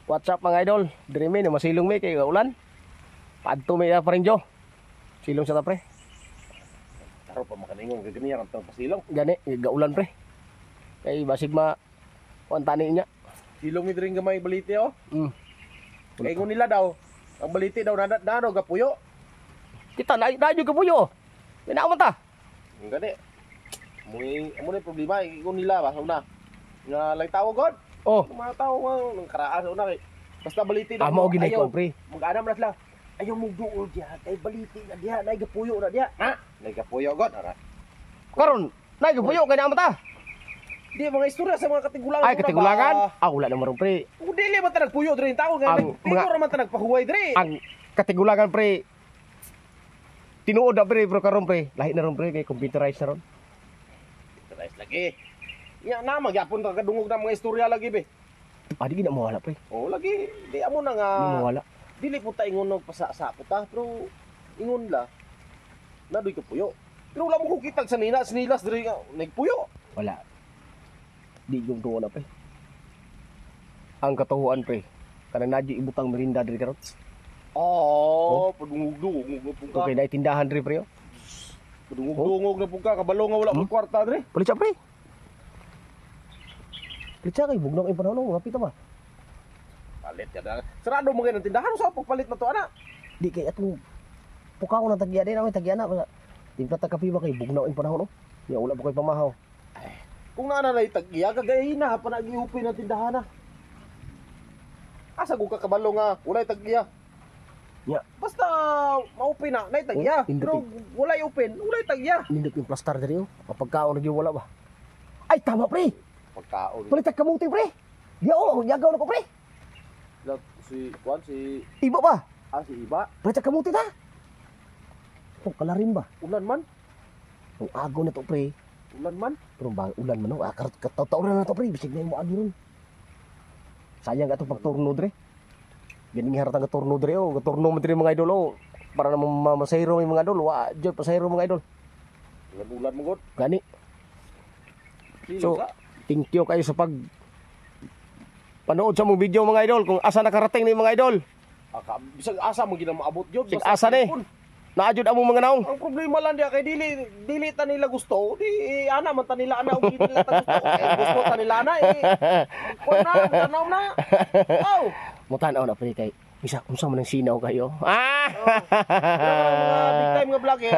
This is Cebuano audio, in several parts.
What's up, mga idol? Diri mi masilong mi kay ulan. Padto mi pa rin jo. Silong sa ta, pre. Taro pa makaningon gaganiya ang pasilong. Gani gaulan, pre. Kay basig ma kuan tani niya. Silong ni diri gamay balite oh. Kay ingon nila daw, ang balite daw na nano gapuyo. Kita na na jud kapuyo. Minaman ta. Ang gani. Muy amo na problema ingon nila ba sa una. Nga lay tawo god. Oh, Ang mga tao nga nang karaan sa una kay basta balite daw. Amo gini ayaw. ko, pre. Mag-anam na sila. Ayaw mo duol diha kay balite na diha, nay gapuyo na diha. Ha? Nay gapuyo god. Ara. Karon, na kapuyo kay naman ta. Di mga istorya sa mga katigulangan. Ay, una katigulangan. ba? Ah, wala na maron, pre. Kung dili man ta nagpuyo diri tawo nga Ang nagpino ra man ta nagpahuway diri. Ang katigulangan, pre. Tinuod na, pre, pero karon, pre, lahi na ron, pre, kay computerized na ron. Rice lagi. Ya na magyapon ta kadungog na mga istorya lagi be. Ah, di gina mawala, pre. Oh lagi, di amo na nga. Di mawala. Dili po ta ingon og pasa-sa po ta, pero ingon la. Nadoy ka puyo. Pero wala mo ko kitag sa nina, sinilas diri nga nagpuyo. Wala. Di yung tuwa na, pre. Ang katuhuan, pre. Kanang nadyo ibutang merinda diri karon. Oh, padungog-dungog na po ka. Okay, na tindahan diri, pre. Oh. Padungog-dungog na po ka, kabalo nga wala mo kwarta diri. Palit siya, pre. Palit siya kay bugnaw kay panahon, oh. Ngapita ba? Palit ya na. Sarado mo gyud ang tindahan sa pagpalit na to ana. Di kay atong pukaw na tagya din, ako tagya na. Timpla ta kape ba kay bugnaw ang panahon, oh. Ya wala pa koy pamahaw. Kung naa na tagya kagay na pa nagiupin ang tindahan na. Asa ko kakabalo nga walay tagya. Ya. Basta maupin na, nay tagya. Oh, indot Pero walay open, walay tagya. Nindot yung plastar diri, oh. Kapag kaon lagi wala ba. Ay, tama, pre. Pagkaon. Palit ta kamuti, pre. Di oh, yagaw na ko, pre. Si Kwan si Iba ba? Ah, si Iba. Palit ta kamuti ta. Oh, kalarim ba? Ulan man, Ang agaw na to, pre. Ulan man. Pero bang ulan man, oh. Ah, kataw na to, pre. Bisig na yung agi ron. Sayang atong pagturno dre. Ganing harata nga turno dre, oh. Turno man dre, mga idol, oh. Para na masayro may mga idol. Wa jud pasayro, mga idol. Ulan ulan mo god. Gani. Silo So, ka. thank you kayo sa pag panood sa mong video, mga idol. Kung asa nakarating ni mga idol. Aka, bisag asa mo gina maabot gyud. Bisag Basta asa ni. telepon. Naa jud among mga naong. Ang problema lang diya kay dili dili ta nila gusto, di ana man ta nila ana og dili nila ta gusto. Kay gusto ta nila ana eh. Kuan na, tanaw na. Aw. Mutanaw na, pre, kay bisa unsa man ang sinaw kayo. Ah! Pero mga big time nga vlogger,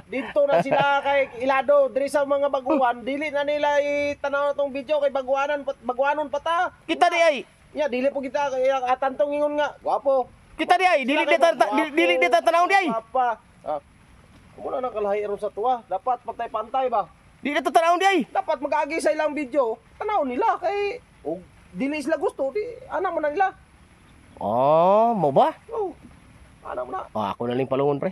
dito na sila kay Ilado, diri sa mga baguhan, dili na nila itanaw na tong video kay baguhanan baguhanon pa ta. Kita di ay. Ya, dili po kita kay atantong ingon nga, gwapo. Kita di ay dili di ta dili di ta tanaw di ay. Papa. Ah. Kumo na nakalahi ron sa tuwa. Dapat pantay-pantay ba? Dili ta tanaw di ay. Dapat mag-agi sa ilang video, tanaw nila kay og dili sila gusto, di ana mo na nila. Oh, mo ba? Oh. Ana mo na. Ah, ako na lang palungon, pre.